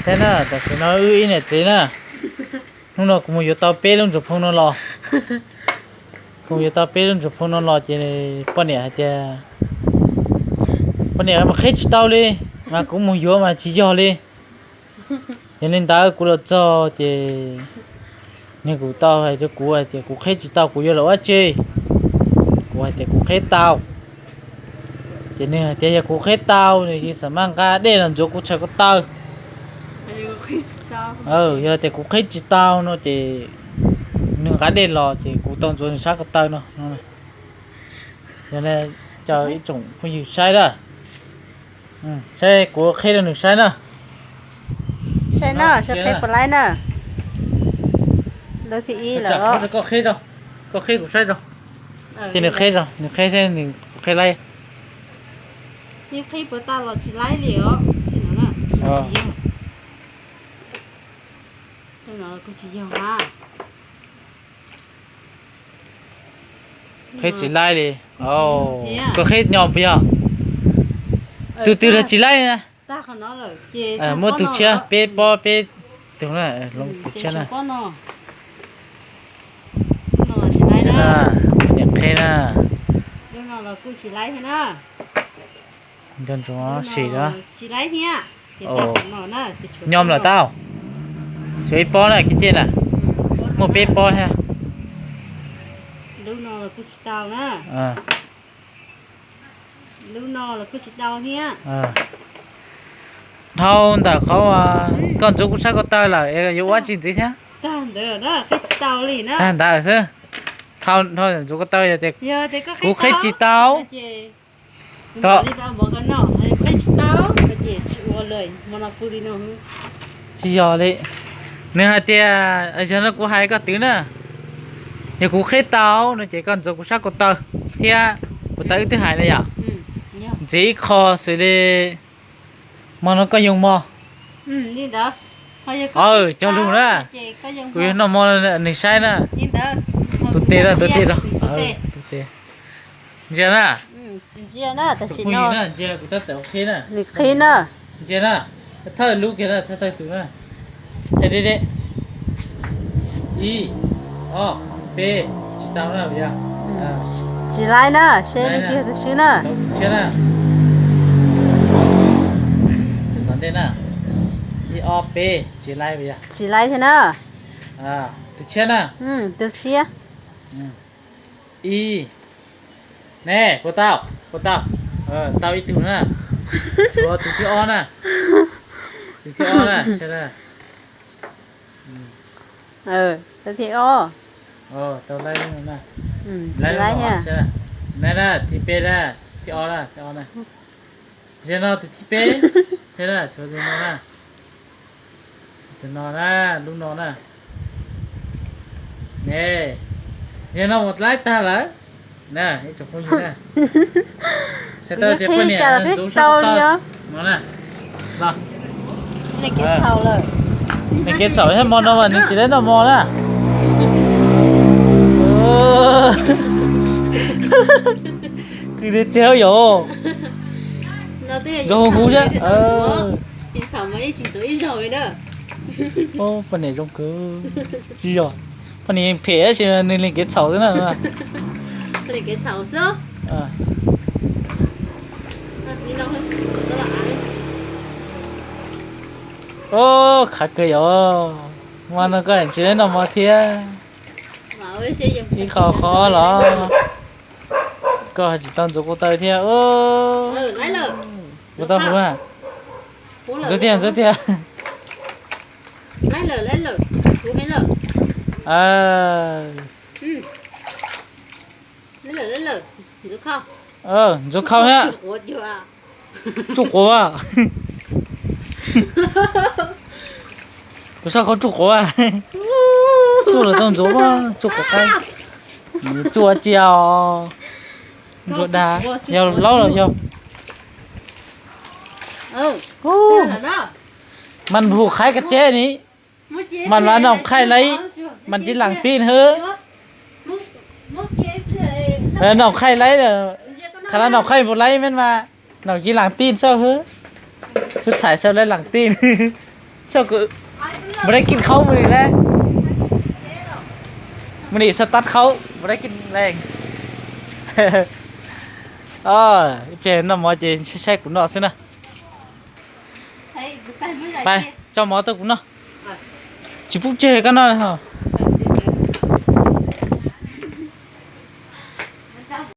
Saib na, tam sim no wb ib niam txiv na, hnub no kuv mus yuav tau peb lub ntsuag phoo no los. Kuv mus yuav tau peb lub ntsuag phoo no los ces poj niam hais tias, poj niam mas qheb tsis tau li, mas kuv mus yuav mas tsis yog li. Yog li ntawd kuv los txog ces nws kuj tau hais rau kuv hais tias kuv qheb tsis tau kuv yuav los ua tsi. Kuv hais tias kuv qheb tau. Ces nws hais tias yog kuv qheb tau nws yeej xam maj nqa dej los ntxuav kuv tshav ko taw. Yog tias kuv qheb tsis tau no ces nws nqa dej los ces kuv tau ntxuav nws tshav ko taw no. Yog li, coj ib tsoom phooj ywg saib na. Saib kuv qheb rau nws saib na. Saib no, saib qheb puas laib na. Lawv thib ib lawm. Koj qheb, koj qheb kuv saib tso. Ces nws qheb tso, nws qheb seb nws qheb laib. Yeej qheb puas tau los tsis laib li os. Kuv tsis yog a. Qheb tsis laib li. Koj qheb nyo puas yog? Tus twg los tsis laib na. Muab tus tshiab peb pob peb tus na, tus tshiab na. Niam qheb na. Nco ntsoov sim na. Nyo lawm tau. Tshuav ib pob na, kiv cej na. Muaj peb pob thiab. Dhau ntawm qhov koj ntxuav kuv tshav ko taw lawm es yuav ua tsi ntxiv thiab? Tag ntawd xwb. Dhau ntawm ntxuav ko taw yog tias kuv qheb tsis tau. Tom tsis yog li. Nws hais tias, yog no kuv hais koj twv na, yog kuv qheb tau no ces koj ntxuav kuv sab ko taw thiab, kuv tau wb twb hais na yom. Ntxiv ib qho xws li hmo no koj yoo mog. Cog lug na, kuv yuav noj mov nws saib na. Tus tes, tus tes, tus tes. Ntsia na. Tus phooj ywg na, ntsia kuv tab tom qhib na. Nws qhib na. Ntsia na, thawj lub kiag na, thawj thawj tus na. Thawj deb deb. Ib, ob, peb, tsis tau na. Tsis laib na, seb li tiag tus swb na. Tus tshiab na. Tus tom ntej na. Ib, ob, peb, tsis laib. Tsis laib thiab na. Tus tshiab na. Tus tshiab. Ib, ne, puas tau? Puas tau? Tau ib tug na. Tus thib ob na. Tus thib ob na. Thib ob. Tau laib na. Laib na, thib peb na, thib ob na, thib ob na. Zaum no tus thib peb, tshuav tus no na. Tus no na, lub no na. Ne, zaum no mus laib tag lawm. Na, ib tsoom phooj ywg na. Txhais tau tias poj niam ntxuav sab ko taw no na. Nws kev txhaum thiab, hmo no mas nws tsis laib noj mov na. Kws tiag tiag yom. Zoo huv huv thiab. Poj niam zoo kawg. Tsis yog, poj niam phem tab sis nws lees kev txhaum xwb na. Ub, khav kawg yom. Hmo no koj tsis laib noj mov thiab. Ib qho qhov los koj tsis tau ntxuav ko taw thiab. Ua tau huv na. Ntxuav tiag, ntxuav tiag. Ntxuav khau thiab. Tsuj quav. Kuv sab qhov tsuj quav. Tsuj los tau ntxuav, tsuj quav qaib. Tsuj ua cia os. Ntxuav dag, yog laub los yog. Mas hu qhaib ka ceb ni. Mas lawv noj qhaib lawm, mas tsis laam tij hwb. Noj qhaib lawm, qhov no noj qhaib mus lawm mas, noj tsis laam tij xwb hwb. Xub thaim xwb lawv laam tij. Mus dai kij khaub mus li le. Mus nim xa tab khaub mus dai kij leej. Ib pliag noj mov ces saib kuv noj xwb na. Pais tso mov tuaj kuv noj. Tsis pub tseg koj noj.